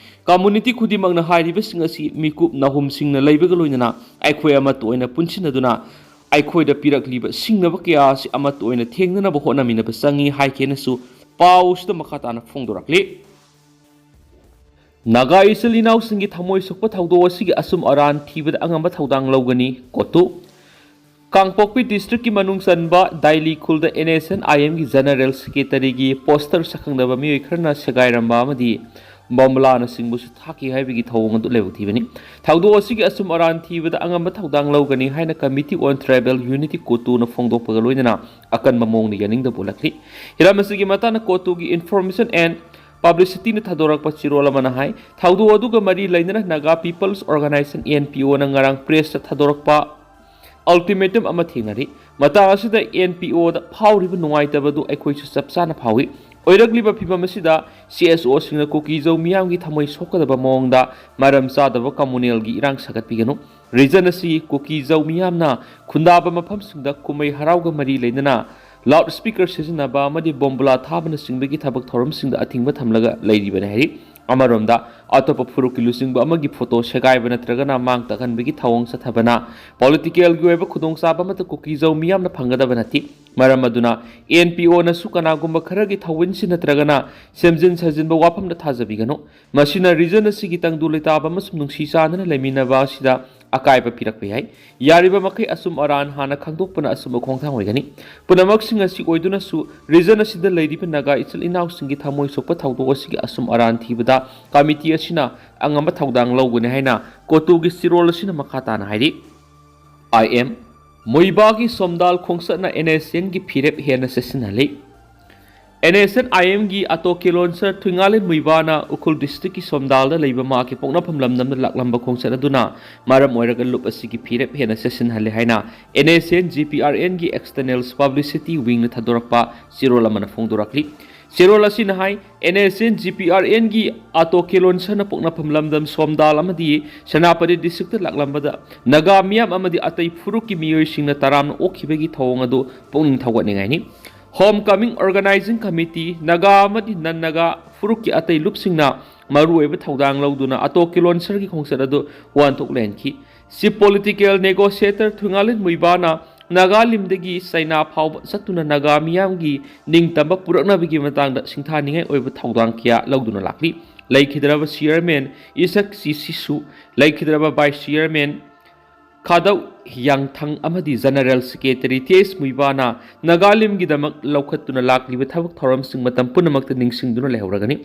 ꯀꯝꯃꯨꯅꯤꯇꯤ ꯈꯨꯗꯤꯡꯃꯛꯅ ꯍꯥꯏꯔꯤꯕꯁꯤꯡ ꯑꯁꯤ ꯃꯤꯀꯨꯞ ꯅꯥꯍꯨꯝꯁꯤꯡꯅ ꯂꯩꯕꯒ ꯂꯣꯏꯅꯅ ꯑꯩꯈꯣꯏ ꯑꯃꯠꯇ ꯑꯣꯏꯅ ꯄꯨꯟꯁꯤꯟꯅꯗꯨꯅ ꯑꯩꯈꯣꯏꯗ ꯄꯤꯔꯛꯂꯤꯕ ꯁꯤꯡꯅꯕ ꯀꯌꯥ ꯑꯁꯤ ꯑꯃꯠꯇ ꯑꯣꯏꯅ ꯊꯦꯡꯅꯅꯕ ꯍꯣꯠꯅꯃꯤꯟꯅꯕ ꯆꯪꯏ ꯍꯥꯏꯈꯤꯅꯁꯨ ꯄꯥꯎ ꯑꯁꯤꯗ ꯃꯈꯥ ꯇꯥꯅ ꯐꯣꯡꯗꯣꯔꯛꯂꯤ꯫ ꯅꯥꯒꯥ ꯏꯆꯤꯜ ꯏꯅꯥꯎꯁꯤꯡꯒꯤ ꯊꯃꯣꯏ ꯁꯣꯛꯄ ꯊꯧꯗꯣꯛ ꯑꯁꯤꯒꯤ ꯑꯆꯨꯝ ꯑꯔꯥꯟ ꯊꯤꯕꯗ ꯑꯉꯝꯕ ꯊꯧꯗꯥꯡ ꯂꯧꯒꯅꯤ, ꯀꯣꯇꯨ꯫ ꯀꯥꯡꯄꯣꯛꯄꯤ ꯗꯤꯁꯇ꯭ꯔꯤꯛꯀꯤ ꯃꯅꯨꯡ ꯆꯟꯕ ꯗꯥꯏꯂꯤ ꯈꯨꯜꯗ ꯑꯦꯟ ꯑꯦꯁ ꯑꯦꯟ ꯑꯥꯏ ꯑꯦꯝꯒꯤ ꯖꯦꯅꯔꯦꯜ ꯁꯦꯀ꯭ꯔꯦꯇꯔꯤꯒꯤ ꯄꯣꯁꯇꯔ ꯁꯛꯈꯪꯗꯕ ꯃꯤꯑꯣꯏ ꯈꯔꯅ ꯁꯦꯒꯥꯏꯔꯝꯕ ꯑꯃꯗꯤ ꯕꯣꯝꯕꯂꯥꯅꯆꯤꯡꯕꯁꯨ ꯊꯥꯈꯤ ꯍꯥꯏꯕꯒꯤ ꯊꯧꯑꯣꯡ ꯑꯗꯨ ꯂꯥꯏꯕꯛ ꯊꯤꯕꯅꯤ꯫ ꯊꯧꯗꯣꯛ ꯑꯁꯤꯒꯤ ꯑꯆꯨꯝ ꯑꯔꯥꯟ ꯊꯤꯕꯗ ꯑꯉꯝꯕ ꯊꯧꯗꯥꯡ ꯂꯧꯒꯅꯤ ꯍꯥꯏꯅ Committee on Tribal Unity, ꯀꯣꯇꯨꯅ ꯐꯣꯡꯗꯣꯛꯄꯒ ꯂꯣꯏꯅꯅ ꯑꯀꯟꯕ ꯃꯑꯣꯡꯗ ꯌꯥꯅꯤꯡꯗꯕ ꯎꯠꯂꯛꯂꯤ꯫ ꯍꯤꯔꯝ ꯑꯁꯤꯒꯤ ꯃꯇꯥꯡꯗ ꯀꯣꯇꯨꯒꯤ Information and Publicityꯅ ꯊꯥꯗꯣꯔꯛꯄ ꯆꯦꯔꯣꯜ ꯑꯃꯅ ꯍꯥꯏ, ꯊꯧꯗꯣꯛ ꯑꯗꯨꯒ ꯃꯔꯤ ꯂꯩꯅꯅ Naga People's Organisation, N P Oꯅ ꯉꯔꯥꯡ ꯄ꯭ꯔꯦꯁꯇ ꯊꯥꯗꯣꯔꯛꯄ ꯑꯜꯇꯤꯃꯦꯇꯝ ꯑꯃ ꯊꯦꯡꯅꯔꯤ꯫ ꯃꯇꯥꯡ ꯑꯁꯤꯗ N P Oꯗ ꯐꯥꯎꯔꯤꯕ ꯅꯨꯡꯉꯥꯏꯇꯕ ꯑꯗꯨ ꯑꯩꯈꯣꯏꯁꯨ ꯆꯞ ꯆꯥꯅ ꯐꯥꯎꯏ꯫ ꯑꯣꯏꯔꯛꯂꯤꯕ ꯐꯤꯚꯝ ꯑꯁꯤꯗ C S Oꯁꯤꯡꯅ ꯀꯨꯀꯤ-ꯖꯧ ꯃꯤꯌꯥꯝꯒꯤ ꯊꯃꯣꯏ ꯁꯣꯛꯀꯗꯕ ꯃꯑꯣꯡꯗ ꯃꯔꯝ ꯆꯥꯗꯕ ꯀꯝꯃꯨꯅꯦꯜꯒꯤ ꯏꯔꯥꯡ ꯁꯥꯒꯠꯄꯤꯒꯅꯨ꯫ ꯔꯤꯖꯟ ꯑꯁꯤ ꯀꯨꯀꯤ-ꯖꯧ ꯃꯤꯌꯥꯝꯅ ꯈꯨꯟꯗꯥꯕ ꯃꯐꯝꯁꯤꯡꯗ ꯀꯨꯝꯍꯩ ꯍꯔꯥꯎꯒ ꯃꯔꯤ ꯂꯩꯅꯅ ꯂꯥꯎꯗ ꯁ꯭ꯄꯤꯀꯔ ꯁꯤꯖꯤꯟꯅꯕ ꯑꯃꯗꯤ ꯕꯣꯝꯕꯨꯂꯥ ꯊꯥꯕꯅꯆꯤꯡꯕꯒꯤ ꯊꯕꯛ ꯊꯧꯔꯝꯁꯤꯡꯗ ꯑꯊꯤꯡꯕ ꯊꯝꯂꯒ ꯂꯩꯔꯤꯕꯅꯤ ꯍꯥꯏꯔꯤ꯫ ꯑꯃꯔꯣꯝꯗ, ꯑꯇꯣꯞꯄ ꯐꯨꯔꯨꯞꯀꯤ ꯂꯨꯆꯤꯡꯕ ꯑꯃꯒꯤ ꯐꯣꯇꯣ ꯁꯦꯒꯥꯏꯕ ꯅꯠꯇ꯭ꯔꯒꯅ ꯃꯥꯡ ꯇꯥꯛꯍꯟꯕꯒꯤ ꯊꯧꯑꯣꯡ ꯆꯠꯊꯕꯅ ꯄꯣꯂꯤꯇꯤꯀꯦꯜꯒꯤ ꯑꯣꯏꯕ ꯈꯨꯗꯣꯡꯆꯥꯕ ꯑꯃꯠꯇ ꯀꯨꯀꯤ-ꯖꯧ ꯃꯤꯌꯥꯝꯅ ꯐꯪꯒꯗꯕ ꯅꯠꯇꯦ꯫ ꯃꯔꯝ ꯑꯗꯨꯅ N P Oꯅꯁꯨ ꯀꯅꯥꯒꯨꯝꯕ ꯈꯔꯒꯤ ꯊꯧꯑꯣꯏꯟꯁꯤ ꯅꯠꯇ꯭ꯔꯒꯅ ꯁꯦꯝꯖꯤꯟ ꯁꯥꯖꯤꯟꯕ ꯋꯥꯐꯝꯗ ꯊꯥꯖꯕꯤꯒꯅꯨ꯫ ꯃꯁꯤꯅ ꯔꯤꯖꯟ ꯑꯁꯤꯒꯤ ꯇꯪꯗꯨ ꯂꯩꯇꯥꯕ ꯑꯃꯁꯨꯡ ꯅꯨꯡꯁꯤ ꯆꯥꯟꯅꯅ ꯂꯩꯃꯤꯟꯅꯕ ꯑꯁꯤꯗ ꯑꯀꯥꯏꯕ ꯄꯤꯔꯛꯄ ꯌꯥꯏ꯫ ꯌꯥꯔꯤꯕ ꯃꯈꯩ ꯑꯆꯨꯝ ꯑꯔꯥꯟ ꯍꯥꯟꯅ ꯈꯪꯗꯣꯛꯄꯅ ꯑꯆꯨꯝꯕ ꯈꯣꯡꯊꯥꯡ ꯑꯣꯏꯒꯅꯤ꯫ ꯄꯨꯝꯅꯃꯛꯁꯤꯡ ꯑꯁꯤ ꯑꯣꯏꯗꯨꯅꯁꯨ, ꯔꯤꯖꯟ ꯑꯁꯤꯗ ꯂꯩꯔꯤꯕ ꯅꯥꯒꯥ ꯏꯆꯤꯜ ꯏꯅꯥꯎꯁꯤꯡꯒꯤ ꯊꯃꯣꯏ ꯁꯣꯛꯄ ꯊꯧꯗꯣꯛ ꯑꯁꯤꯒꯤ ꯑꯆꯨꯝ ꯑꯔꯥꯟ ꯊꯤꯕꯗ ꯀꯃꯤꯇꯤ ꯑꯁꯤꯅ ꯑꯉꯝꯕ ꯊꯧꯗꯥꯡ ꯂꯧꯒꯅꯤ ꯍꯥꯏꯅ ꯀꯣꯇꯨꯒꯤ ꯆꯦꯔꯣꯜ ꯑꯁꯤꯅ ꯃꯈꯥ ꯇꯥꯅ ꯍꯥꯏꯔꯤ꯫ I M, ꯃꯨꯏꯕꯥꯒꯤ ꯁꯣꯝꯗꯥꯜ ꯈꯣꯡꯆꯠꯅ N S Nꯒꯤ ꯐꯤꯔꯦꯞ ꯍꯦꯟꯅ ꯆꯦꯠꯁꯤꯟꯍꯜꯂꯤ꯫ N S N I Mꯒꯤ ꯑꯇꯣ ꯀꯦꯂꯣꯟꯁꯔ ꯊꯨꯏꯉꯥꯂꯦꯟ ꯃꯨꯏꯕꯥꯅ ꯎꯈ꯭ꯔꯨꯜ ꯗꯤꯁꯇ꯭ꯔꯤꯛꯀꯤ ꯁꯣꯝꯗꯥꯜꯗ ꯂꯩꯕ ꯃꯍꯥꯛꯀꯤ ꯄꯣꯛꯅꯐꯝ ꯂꯝꯗꯝꯗ ꯂꯥꯛꯂꯝꯕ ꯈꯣꯡꯆꯠ ꯑꯗꯨꯅ ꯃꯔꯝ ꯑꯣꯏꯔꯒ ꯂꯨꯞ ꯑꯁꯤꯒꯤ ꯐꯤꯔꯦꯞ ꯍꯦꯟꯅ ꯆꯦꯠꯁꯤꯟꯍꯜꯂꯦ ꯍꯥꯏꯅ N S N G P R Nꯒꯤ External Publicity Wingꯅ ꯊꯥꯗꯣꯔꯛꯄ ꯆꯦꯔꯣꯜ ꯑꯃꯅ ꯐꯣꯡꯗꯣꯔꯛꯂꯤ꯫ ꯆꯦꯔꯣꯜ ꯑꯁꯤꯅ ꯍꯥꯏ, N S N G P R ꯑꯦꯟꯒꯤ ꯑꯇꯣ ꯀꯦꯂꯣꯟꯁꯔꯅ ꯄꯣꯛꯅꯐꯝ ꯂꯝꯗꯝ ꯁꯣꯝꯗꯥꯜ ꯑꯃꯗꯤ ꯁꯦꯅꯥꯄꯇꯤ ꯗꯤꯁꯇ꯭ꯔꯤꯛꯇ ꯂꯥꯛꯂꯝꯕꯗ ꯅꯥꯒꯥ ꯃꯤꯌꯥꯝ ꯑꯃꯗꯤ ꯑꯇꯩ ꯐꯨꯔꯨꯞꯀꯤ ꯃꯤꯑꯣꯏꯁꯤꯡꯅ ꯇꯔꯥꯝꯅ ꯑꯣꯛꯈꯤꯕꯒꯤ ꯊꯧꯑꯣꯡ ꯑꯗꯨ ꯄꯨꯛꯅꯤꯡ ꯊꯧꯒꯠꯅꯤꯡꯉꯥꯏꯅꯤ꯫ ꯍꯣꯝ ꯀꯃꯤꯡ ꯑꯣꯔꯒꯅꯥꯏꯖꯤꯡ ꯀꯃꯤꯇꯤ, ꯅꯥꯒꯥ ꯑꯃꯗꯤ ꯅꯟ ꯅꯥꯒꯥ ꯐꯨꯔꯨꯞꯀꯤ ꯑꯇꯩ ꯂꯨꯞꯁꯤꯡꯅ ꯃꯔꯨꯑꯣꯏꯕ ꯊꯧꯗꯥꯡ ꯂꯧꯗꯨꯅ ꯑꯇꯣ ꯀꯦꯂꯣꯟꯁꯔꯒꯤ ꯈꯣꯡꯆꯠ ꯑꯗꯨ ꯋꯥꯍꯟꯊꯣꯛ ꯂꯩꯍꯟꯈꯤ꯫ ꯆꯤꯐ ꯄꯣꯂꯤꯇꯤꯀꯦꯜ ꯅꯦꯒꯣꯁꯤꯌꯦꯇꯔ ꯊꯨꯉꯥꯂꯤꯟ ꯃꯨꯏꯕꯥꯅ ꯅꯥꯒꯥꯂꯤꯝꯗꯒꯤ ꯆꯩꯅꯥ ꯐꯥꯎꯕ ꯆꯠꯇꯨꯅ ꯅꯥꯒꯥ ꯃꯤꯌꯥꯝꯒꯤ ꯅꯤꯡꯇꯝꯕ ꯄꯨꯔꯛꯅꯕꯒꯤ ꯃꯇꯥꯡꯗ ꯁꯤꯡꯊꯥꯅꯤꯡꯉꯥꯏ ꯑꯣꯏꯕ ꯊꯧꯗꯥꯡ ꯀꯌꯥ ꯂꯧꯗꯨꯅ ꯂꯥꯛꯂꯤ꯫ ꯂꯩꯈꯤꯗ꯭ꯔꯕ ꯆꯤꯌꯔꯃꯦꯟ ꯏꯁꯛ ꯆꯤ ꯁꯤꯁꯨ, ꯂꯩꯈꯤꯗ꯭ꯔꯕ ꯚꯥꯏꯁ ꯆꯤꯌꯔꯃꯦꯟ ꯈꯥꯗꯧ ꯍꯤꯌꯥꯡꯊꯪ ꯑꯃꯗꯤ ꯖꯦꯅꯔꯦꯜ ꯁꯦꯀ꯭ꯔꯦꯇꯔꯤ ꯇꯤ ꯑꯦꯁ ꯃꯨꯏꯕꯥꯅ ꯅꯥꯒꯥꯂꯤꯝꯒꯤꯗꯃꯛ ꯂꯧꯈꯠꯇꯨꯅ ꯂꯥꯛꯂꯤꯕ ꯊꯕꯛ ꯊꯧꯔꯝꯁꯤꯡ ꯃꯇꯝ ꯄꯨꯝꯅꯃꯛꯇ ꯅꯤꯡꯁꯤꯡꯗꯨꯅ ꯂꯩꯍꯧꯔꯒꯅꯤ꯫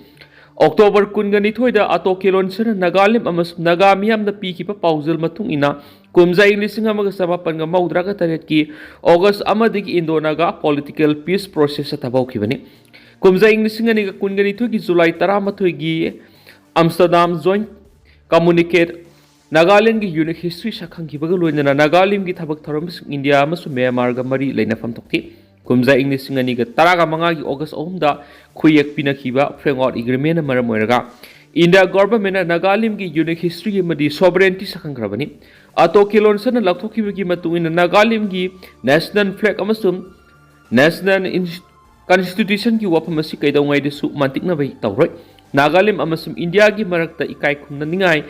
ꯑꯣꯛꯇꯣꯕꯔ ꯀꯨꯟꯒ ꯅꯤꯊꯣꯏꯗ ꯑꯇꯣ ꯀꯦꯂꯣꯟꯁꯔꯅ ꯅꯥꯒꯥꯂꯤꯝ ꯑꯃꯁꯨꯡ ꯅꯥꯒꯥ ꯃꯤꯌꯥꯝꯗ ꯄꯤꯈꯤꯕ ꯄꯥꯎꯖꯦꯜ ꯃꯇꯨꯡ ꯏꯟꯅ, ꯀꯨꯝꯖꯥ ꯏꯪ ꯂꯤꯁꯤꯡ ꯑꯃꯒ ꯆꯃꯥꯄꯟꯒ ꯃꯧꯗ꯭ꯔꯥꯒ ꯇꯔꯦꯠꯀꯤ ꯑꯣꯒꯁ ꯑꯃꯗꯒꯤ Indo Naga political peace process ꯊꯕꯛ ꯍꯧꯈꯤꯕꯅꯤ꯫ ꯀꯨꯝꯖꯥ ꯏꯪ ꯂꯤꯁꯤꯡ ꯑꯅꯤꯒ ꯀꯨꯟꯒ ꯅꯤꯊꯣꯏꯒꯤ ꯖꯨꯂꯥꯏ ꯇꯔꯥꯃꯥꯊꯣꯏꯒꯤ ꯑꯝꯁꯇꯔꯗꯥꯝ ꯖꯣꯏꯟ ꯀꯝꯃꯨꯅꯤꯀꯦꯠ ꯅꯥꯒꯥꯂꯦꯟꯒꯤ ꯌꯨꯅꯤꯛ ꯍꯤꯁꯇ꯭ꯔꯤ ꯁꯛꯈꯪꯈꯤꯕꯒ ꯂꯣꯏꯅꯅ ꯅꯥꯒꯥꯂꯦꯟꯒꯤ ꯊꯕꯛ ꯊꯧꯔꯝꯁꯤꯡ ꯏꯟꯗꯤꯌꯥ ꯑꯃꯁꯨꯡ ꯃ꯭ꯌꯥꯟꯃꯥꯔꯒ ꯃꯔꯤ ꯂꯩꯅꯐꯝ ꯊꯣꯛꯈꯤ꯫ ꯀꯨꯝꯖꯥ ꯏꯪ ꯂꯤꯁꯤꯡ ꯑꯅꯤꯒ ꯇꯔꯥꯒ ꯃꯉꯥꯒꯤ ꯑꯣꯒꯁ ꯑꯍꯨꯝꯗ ꯈꯨꯌꯦꯛ ꯄꯤꯅꯈꯤꯕ ꯐ꯭ꯔꯦꯝꯋꯥꯔꯛ ꯑꯦꯒ꯭ꯔꯤꯃꯦꯟꯅ ꯃꯔꯝ ꯑꯣꯏꯔꯒ ꯏꯟꯗꯤꯌꯥ ꯒꯣꯚꯔꯟꯃꯦꯟꯠꯅ ꯅꯥꯒꯥꯂꯦꯟꯒꯤ ꯌꯨꯅꯤꯛ ꯍꯤꯁꯇ꯭ꯔꯤ ꯑꯃꯗꯤ ꯁꯣꯚꯔꯦꯟꯇꯤ ꯁꯛꯈꯪꯈ꯭ꯔꯕꯅꯤ꯫ ꯑꯇꯣ ꯀꯦꯂꯣꯟꯁꯔꯅ ꯂꯥꯎꯊꯣꯛꯈꯤꯕꯒꯤ ꯃꯇꯨꯡ ꯏꯟꯅ ꯅꯥꯒꯥꯂꯦꯟꯒꯤ ꯅꯦꯁꯅꯦꯜ ꯐ꯭ꯂꯦꯒ ꯑꯃꯁꯨꯡ ꯅꯦꯁꯅꯦꯜ ꯏꯟꯁ-, ꯀꯟꯁꯇꯤꯇ꯭ꯌꯨꯁꯟꯒꯤ ꯋꯥꯐꯝ ꯑꯁꯤ ꯀꯩꯗꯧꯉꯩꯗꯁꯨ ꯃꯟꯇꯤꯛꯅꯕ ꯇꯧꯔꯣꯏ꯫ ꯅꯥꯒꯥꯂꯦꯟ ꯑꯃꯁꯨꯡ ꯏꯟꯗꯤꯌꯥꯒꯤ ꯃꯔꯛꯇ ꯏꯀꯥꯏ ꯈꯨꯝꯅꯅꯤꯡꯉꯥꯏ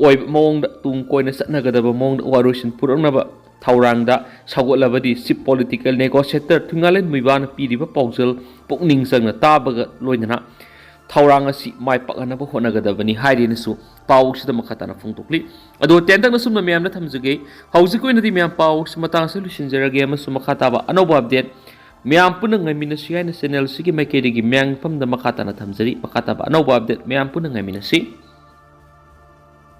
ꯑꯣꯏꯕ ꯃꯑꯣꯡꯗ ꯇꯨꯡ ꯀꯣꯏꯅ ꯆꯠꯅꯒꯗꯕ ꯃꯑꯣꯡꯗ ꯋꯥꯔꯣꯏꯁꯤꯟ ꯄꯨꯔꯛꯅꯕ ꯊꯧꯔꯥꯡꯗ ꯁꯧꯒꯠꯂꯕꯗꯤ ꯆꯤꯐ ꯄꯣꯂꯤꯇꯤꯀꯦꯜ ꯅꯦꯒꯣꯁꯤꯌꯦꯇꯔ ꯊꯨꯉꯥꯂꯦꯟ ꯃꯨꯏꯕꯥꯅ ꯄꯤꯔꯤꯕ ꯄꯥꯎꯖꯦꯜ ꯄꯨꯛꯅꯤꯡ ꯆꯪꯅ ꯇꯥꯕꯒ ꯂꯣꯏꯅꯅ ꯊꯧꯔꯥꯡ ꯑꯁꯤ ꯃꯥꯏ ꯄꯥꯛꯍꯟꯅꯕ ꯍꯣꯠꯅꯒꯗꯕꯅꯤ ꯍꯥꯏꯔꯤꯅꯁꯨ ꯄꯥꯎꯁꯤꯗ ꯃꯈꯥ ꯇꯥꯅ ꯐꯣꯡꯗꯣꯛꯂꯤ꯫ ꯑꯗꯣ ꯇꯦꯟꯇꯛꯅ ꯁꯨꯝꯅ ꯃꯌꯥꯝꯗ ꯊꯝꯖꯒꯦ꯫ ꯍꯧꯖꯤꯛꯀꯤ ꯑꯣꯏꯅꯗꯤ ꯃꯌꯥꯝ ꯄꯥꯎꯁꯤ ꯃꯇꯥꯡꯁꯤꯗ ꯂꯣꯏꯁꯤꯟꯖꯔꯒꯦ ꯑꯃꯁꯨꯡ ꯃꯈꯥ ꯇꯥꯕ ꯑꯅꯧꯕ ꯑꯞꯗꯦꯠ ꯃꯌꯥꯝ ꯄꯨꯟꯅ ꯉꯥꯏꯃꯤꯟꯅꯁꯤ ꯍꯥꯏꯅ ꯆꯦꯅꯦꯜꯁꯤꯒꯤ ꯃꯥꯏꯀꯩꯗꯒꯤ ꯃꯌꯥꯝꯒꯤ ꯃꯐꯝꯗ ꯃꯈꯥ ꯇꯥꯅ ꯊꯝꯖꯔꯤ꯫ ꯃꯈꯥ ꯇꯥꯕ ꯑꯅꯧꯕ ꯑꯞꯗꯦꯠ ꯃꯌꯥꯝ ꯄꯨꯟꯅ ꯉꯥꯏꯃꯤꯟꯅꯁꯤ꯫